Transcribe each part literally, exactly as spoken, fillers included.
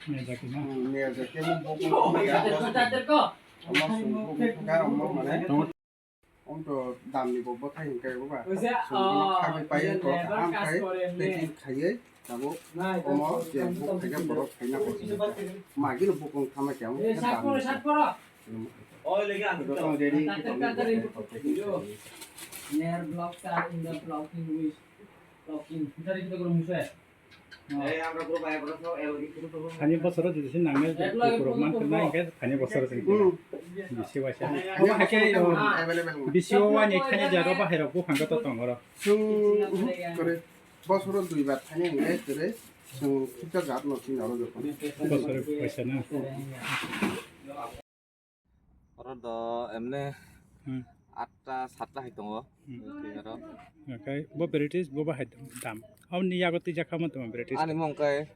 Miyazaki na? Hmm, Miyazaki mo bukung thangkha, omo sung bukung thangkha, omo mane. Tamo. Om to damni bo bwthai hwnkhe bo ba. Sung bono khabai pai ko kaham khai packing khaiwi tabuk omo je buk khaikhe borok khaina ko. Magino bukung thama khe omo khe damni. Joto ready khe tongwi bo khe packing khaiwi. Near block star in the blocking wish. Blocking. Dari kita kurang musuh ya? Thani bosoro jodi se nangnai, borok man khna hingke thani bosoro se bisi waisa. Obo hai khe, o, bisi o wani thani jaro bahai rok buphang khe to tong oro. Chwng, kore, bosoro dui bar thani hingke kore chwng khiksa jat no chini oro jokon. Bosoro waisa na. Oro do emne Hmm. atta satta hai tongo. Hmm. Tei oro. Oke, bo varieties bo bahai dam. Aboni yago twi jakha mo tongma varieties. Ani mung khe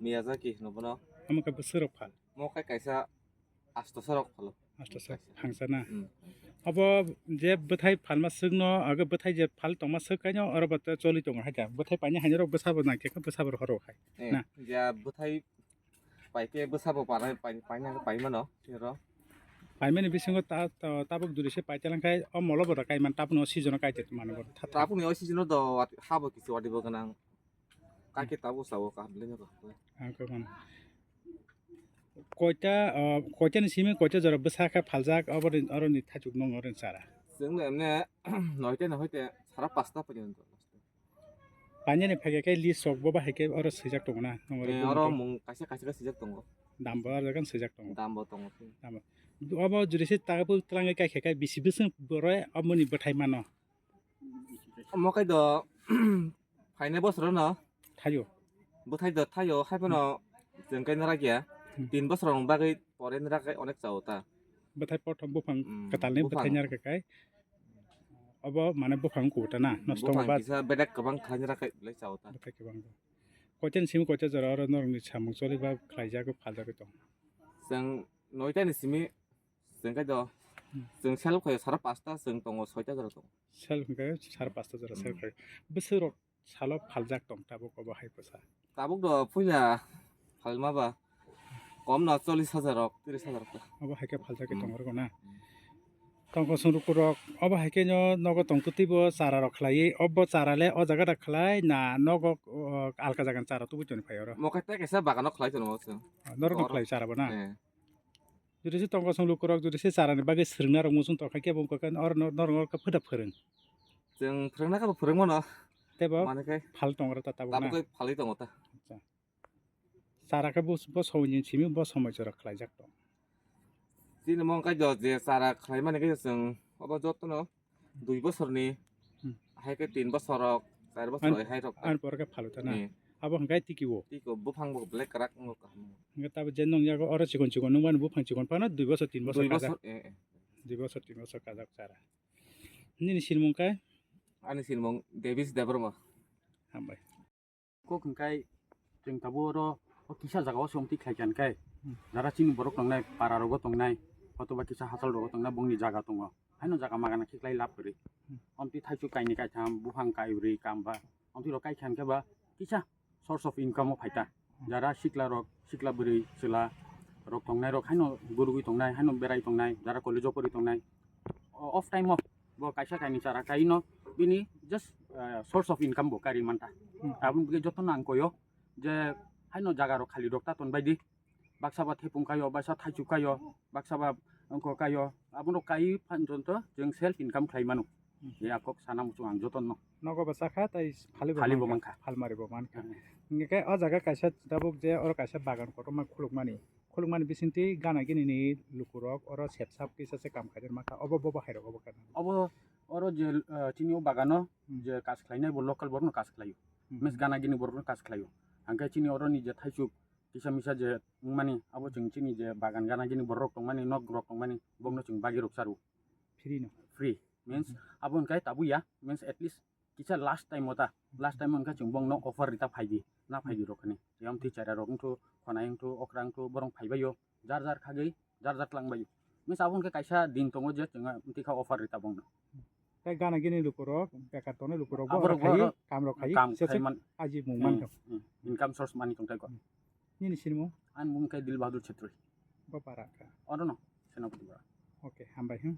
Miyazaki hino bono. Amo khe bwswk rok phal. Mo khe kaisa asto sorok phalo. Asto sorok hangsa na. Hmm. Abo je bwthai phalma swkno, age bwthai je phal tongma swk kaino oro bo choli tongo hai da. Bwthai paini haino rok bwsabo nang khe bwsabo rok hai. Eh, na. Ya bwthai Paikhe bwsabo painai, pai-, paina, paimano, ero. Paimani bisingo ta-, ta-, tabuk duri se paite langkhai, o molo bo da kaiman, tabukni o season o kaite mano bo. Tha-, tha. Tabukni o season o do wat-, habo kisi wadi bo gwnang. Kaikhe tabuk sao kaham le nokha. Ang khe man. Koita, o, koita ni simi koita jora bwsa khe phaljak, obo ni, oro ni thachuk nung oro ni chara. Chwng le emne noita ni hoite sara pasta pajak. Painani phaikhe khe list rok bo bahai khe oro swijak tongo na? Nong oro Eh, bumung oro tei mung kaisa kaisa khe swijak tongo. Dam bo aro jagan swijak tongo. Dam bo tongo. Dam bo. Obo jodi se tabu twlangwi kaikha khe bisi bwswk borok aboni bwthai mano? Omo khe do phainai bosorono Thaio. Bwthai do thaio, hai phano chwng khe nara kya. Hmm. Tin bosor rok bagwi pore nara khe onek chao ta. Bwthai pothom buphang Hmm, kwtalni buphang. Bwthai nara khe kai. Obo mane buphang kuta na, nosto Buphang ba kisa bedek kwbang khlai nara khe belai chao ta. Bwthai kwbang. Koitan simi koita jora oro norokni samung choli ba khlaijagwi phaljagwi tong. Chwng noita ni simi chwng khe do Hmm. Chwng self khaio sara pasta chwng tongo soita jora tongo. Self hwnkhe sara pasta jora self Hmm. khaio. Bwswk rok salo phaljak tong tabuk obo hai bwsa? Tabuk do puila phalma ba kom no chollish hajar rok, tris hajar rok ta. Obo hai khe phaljak khe Hmm. tong rwgo na? Hmm. Tongkosong rukurok obo hai khe no nogo tong twtwi bo chara rok khlaiwi, obo chara le o jaga da khlai na nogo, o, alka jaga ni chara tubui toni phai oro? Mo khe tei kaisa bagano khlai tono chwng. Norok no Oro. Khlai chara bo na? Eh. Jodi se tongkosong lukurok jodi se charani bagwi swrwngna rok muchung tongkha kebo wngkha khe oro no-, norok no khe phwda phwrwng. Chwng phwrwngna khe bo phwrwngmano. Tei bo Mane khe phal tong oro ta tabuk na? Tabuk khe phalwi tongo ta. Acha. Chara khe bo, bo somoi ni simi bo somoi chwra khlaijak tong. Chini mong khe do je chara khlaimani khe chwng obo jotono dui bosorni, Hmm. Hai khe tin bosor rok, char bosor An-, hai rok. An pore khe phalu ta na? Hmm. Abo hwnkhe tiki o? Tiki o, buphang bo belai kwrak wngo kaham. Hwnkhe tabuk je nung yago oro chikon chikon nung mani buphang chikon phano dui bosor, tin bosor Dui kajak. Bosor, eh, eh. Dui bosor, tin bosor kajak chara. Nini sinimung khe? Ani sinimung Davis Debbarma. Hambai. Kok hwnkhe chwng tabuk oro o kisa jaga o se omtwi khlai kha hwnkhe, Hmm. Jara chini borok tongnai, para rogo tongnai, hotoba kisa hachal rogo tongnai, bongni jaga tongo. Haino jaga magana khe khlai lab kwrwi. Hmm. Omtwi thaichuk kainwi kaitham, buphang kaibrwi, kamba, omtwi rok kai kha hwnkhe ba kisa source of income o phaita. Hmm. Jara sikla rok, sikla bwrwi, chwla rok tongnai rok haino gurugwi tongnai, haino berai tongnai, jara college o pori tongnai. O, off time o bo kaisa kainwi chara kaino bini just, eh, source of income bo kari manta. Hmm. Aboni bagwi jotono ang koyo je haino jaga rok khali rok ta tonbai di. Baksa ba thepung kayo, baksa thaichuk kayo, baksa ba wngkok kayo. Abono kai phan tonto chwng self income khlai mano. Hmm. Ya kok sana muchung ang jotono. Nogo bo chakha tai phali bo Phali bo mankha, mankha. Phalmari bo mankha. Hmm. Hingke o jaga kaisa tabuk je oro kaisa bagan kotorma khulukmani. Khulukmani bisingtwi gana gini ni lukurok oro sepsap kisa se kam khaijak maka. Obo bo bahai rok obo kana? Obo oro je, eh, chini o bagano Hmm. je kas khlainai bo local borokno kas khlaio. Hmm. Mes gana gini borokno kas khlaio. Hingke chini oro ni je thaichuk kisa misa je wngmani abo chwng chini je bagan gana gini borok tongmani nok rok tongmani bokno chwng bagi rok saru. Free no? Free. Means Hmm. abo hingke tabu ya, means at least kisa last time o ta, last time o hingke chwng bongno offer rita phaidi, na phaidi rok khani. Yam twi chara rok wngthu, khonai wngthu, okra wngthu, borok phaibaio, jar jar khagwi, jar jar twlangbaio. Means abo hingke kaisa din tongo je chwng tikha offer rita bongno. Tei gana gini lukurok, bekar tongnai lukurok, Aborok borok khai, oro kam rok khai, kam se khai se man-, aji mung hmm, mantho. Hmm. Income source mani tongthai kok. Hmm. Nini sinimung? Ani mung khe Dil Bahadur Chhetri. Bo para kha. Oro no, Senapati para. Okay, hambai, hmm.